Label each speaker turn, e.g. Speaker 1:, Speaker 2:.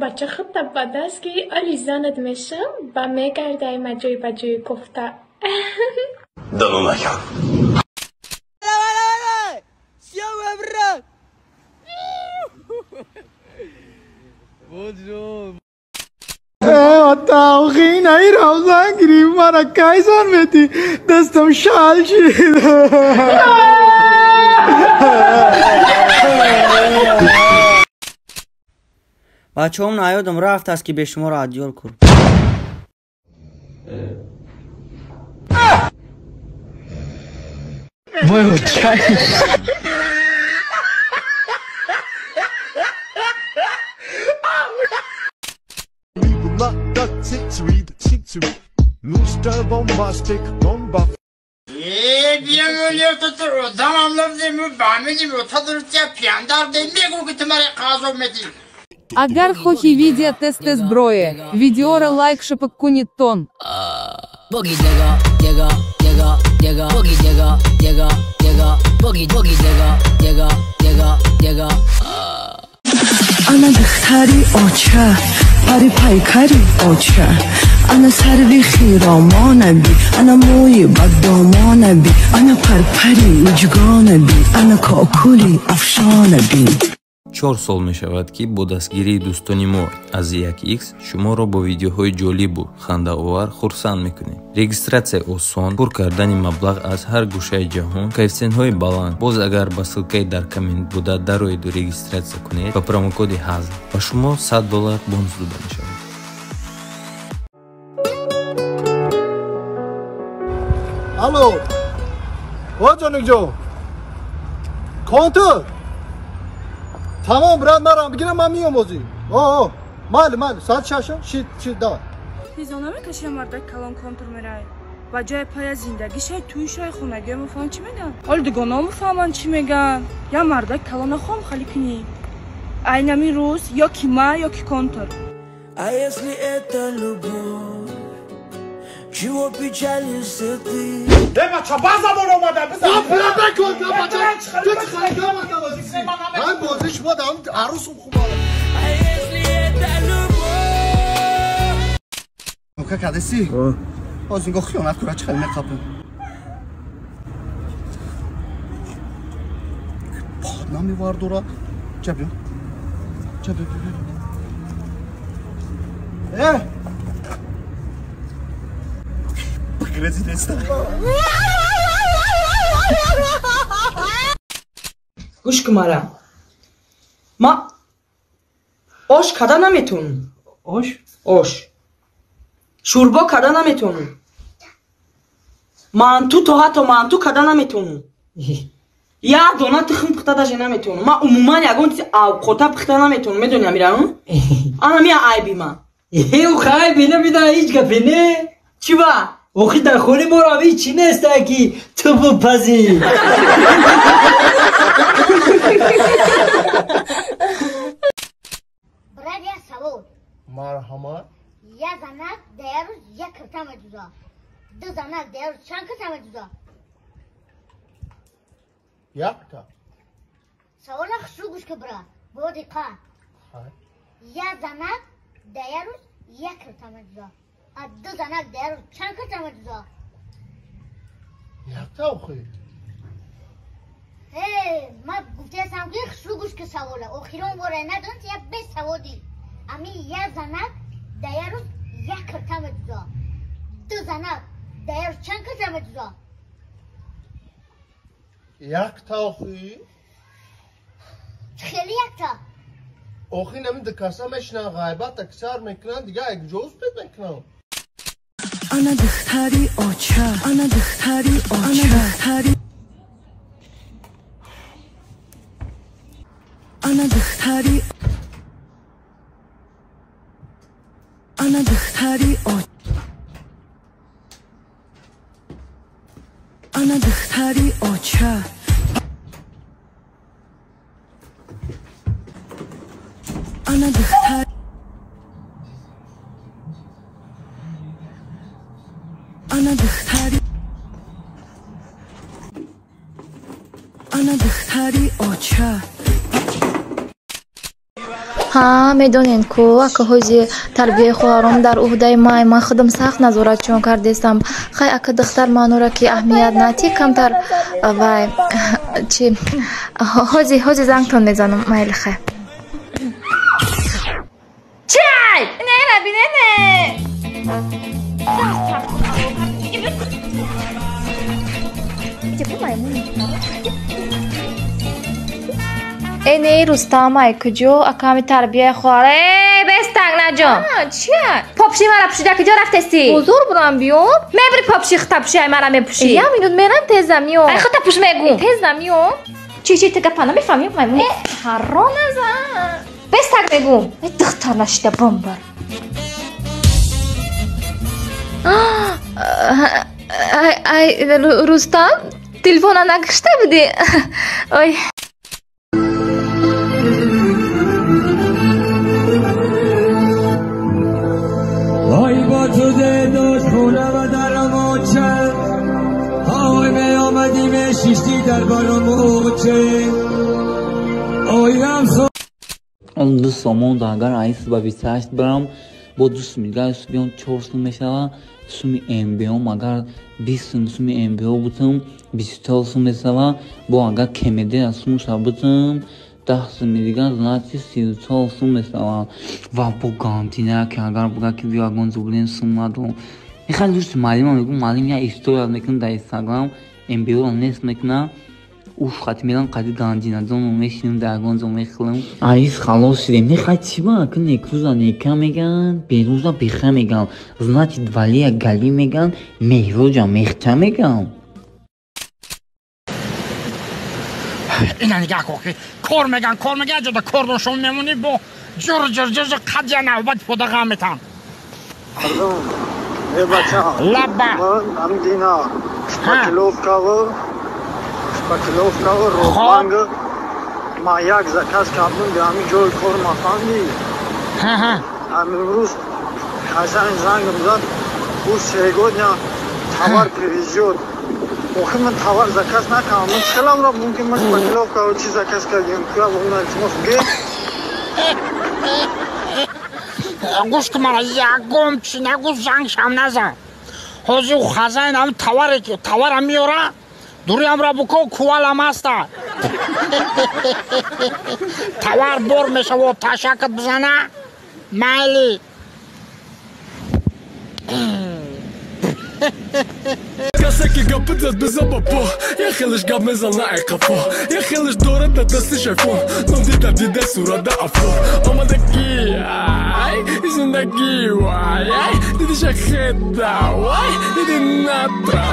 Speaker 1: Бача худта ба даст гирӣ, оли занат мешам, ба мегардай ма ҷой ба ҷои кофта.
Speaker 2: Да ну нахер.
Speaker 3: Дастам шал шид.
Speaker 4: Бачаҳом наёдам рафтааст ки бе шуморо адёл кур.
Speaker 5: Агар хохи видео тест зброи, видеора лайк шапок кунит тон.
Speaker 6: Ана духтари оча, пари пайкари оча, ана сарви хиромонаби, ана мӯи баддомонаби, ана парпари муҷгонаби, ана кокули афшонаби.
Speaker 7: 4 сол мешавад, ки бо дастгирии дӯстони мо аз 1x шуморо бо видеоҳои ҷолибу хандаовар хурсанд мекунем. Регистратсия осон, пур кардани маблағ аз ҳар гӯшаи ҷаҳон, коэффисиентҳои баланд. Боз агар ба ссылкаи дар коммент буда дароеду регистратсия кунед, ба промокоди ҳазл ба шумо $100 бонус дода мешавад.
Speaker 3: Алло, о ҷоникҷон, контур тамом брат, марам бигирам, ман миём озӣ. О, майли, майли, соати шашам, шит, шит, давай.
Speaker 8: Ҳизо намекаши мардак калон контур мерай. Ба ҷои пая зиндагӣ шай, туй шай, хонагиё мефаҳманд чӣ меган? Ҳоли дугонао мефаҳманд чӣ меган? Я мардак калона хом хали кунӣ. Айнами рӯз ё ки ма, ё ки контур.
Speaker 9: А если это любовь, чего печалишься ты?
Speaker 10: Э, бача, база бор омада, бизан.
Speaker 3: Брат, кун, бача. Ту чӣ харида омада бозӣ? Ман бозӣ шумо дам арусум хуб.
Speaker 9: А если это любовь?
Speaker 3: Ка кадаси? Оз нигоҳ хиёнат кура чӣ хел меқапам. Под намевардора. Ча биё. Ча биё, биё. Э!
Speaker 11: Гӯш кун мара. Ма ош карда наметавонам.
Speaker 4: Ош?
Speaker 11: Ош. Шӯрбо карда наметавонам. Манту то ҳатто манту карда наметавонам. Як дона тухм пухта даже наметавонам. Ман умуман ягон чизи авқота пухта наметавонам. Медонӣ амира? Ана мия айби ман.
Speaker 4: Охи айби намедонам ҳеҷ гапе не.
Speaker 11: Чӣ ба?
Speaker 4: Охи дар хонаи моро ҳеҷ чӣ нест, ки ту бипазӣ.
Speaker 12: Брат, як савол.
Speaker 3: Марҳамат.
Speaker 12: Як занак дар як рӯз як кирта медузад. Ду занак дар як рӯз чанд кирта медузад?
Speaker 3: Якта.
Speaker 12: Савола хушрӯ гӯш кун, брат, бо диққат. Як занак дар як рӯз як кирта медузад. А ду занак дар як рӯз чанд кирта медузад?
Speaker 3: Якта охи.
Speaker 12: Э, ман гуфтаам ки хушрӯ гӯш кун савола. Охирон бора надонӣ як бесаводӣ. Ами як занак дар як рӯз як кирта медузад. Ду занак дар як рӯз чанд кирта медузад?
Speaker 3: Якта охи.
Speaker 12: Хеле якта.
Speaker 3: Охи нами ду каса мешинанд, ғайбат аксар мекунанд, дигар якҷо успед мекунанд.
Speaker 6: Ана духтари оча, ана духтари оча, ана духтари, ана духтари, ана духтари оча, ана духтари оча. Ана духтар, ана духтари, ана духтари оча.
Speaker 1: Ҳа,
Speaker 13: Медонен ку ака ҳози тарбияи хоҳаром дар уҳдаи май, ман худам сахт назоратчон кардестам. Хай ака духтар манора ки аҳамият натӣ камтар вай чи ҳози зангтон мезанам, майли хай. Чай! Не, раби, не, не. Э, не, Рустам, ай куҷо? Аками тарбияи хоҳар. Э, бестак наҷон. Чия? Попши мара пӯшида куҷо рафтести? Бозор бурам биём. Мебри попши хита пӯши, ай мара мепӯшӣ. Я минут мерам, тезам миём. Ай хита пӯш мегум. Тезам миём. Чи чи ты гапа намефаҳмӣ? Маймун. Э, ҳаро назан. Бестак мегум. Э, духтар нашида бомбар. Ай, ай, Рустам, телефона нагирифта будӣ? Ой.
Speaker 9: وای با تو دل داشت خونه و درم آچه آی می آمدیم شیشتی در برام اوچه آیم سو
Speaker 14: Он ду сомон агар аис ба 28 барам, бо ду суми дигар биён 4 сум мешава. Суми МБО агар 20 сум суми МБО бутам 24 сум мешава. Бо агар КМД аз сумша бутам 10 суми дигар, значит 34 сум мешава. Ва бо гантина ки агар буга ки биё ягон зублен сум надорам. Мехоҳам дӯсти муаллимам мегӯм, муаллим я история мекунам дар Инстаграм, МБО нест мекунам. Уф, хати мерам қади гандинаҷонро мешинам, дар ягон ҷо мехӯрам. Аис халос шудем. Мехоҳад чӣ ба? Ки некрӯза нека меган, берӯза беха меган. Значит валия гали меган, меҳроҷа мехча меган.
Speaker 10: Ина нигаҳ кун ки кор меган, кор меган, ҷода кор дошон мемонӣ бо ҷур ҷур ҷур ҷур қад я навбат подаға метан.
Speaker 3: Э бача.
Speaker 10: Лаба.
Speaker 3: Ман ҳамдина шпаклёвкаво шпаклёвкаво ротбанг ман як заказ кардам ба ҳамин ҷои кор мафаҳмӣ. Ҳамин рӯз хазяин зангам зад, ӯ сегодня товар привезёт. Охир ман товар заказ накардам. Ман чӣ хелам мумкин ман шпаклёвкаво чӣ заказ кардем? Куя бумна илтимос ге.
Speaker 10: Гӯш ки мана ягон чи нагӯ, зангшам назан. Ҳозир хазяин ҳам товаре товара меёра, дуриамра буко кувалам аста. Товар бор мешава, ташакат бизана, майли.
Speaker 15: Касе ки гапи зад бизан ба по, я хелеш гап мезана ай қафо, я хелеш дорад дар дасти айфон, ном дида дида сурада афо омадагӣ, ай зиндагӣ, вай ай дидиша хеда, вай диди натра.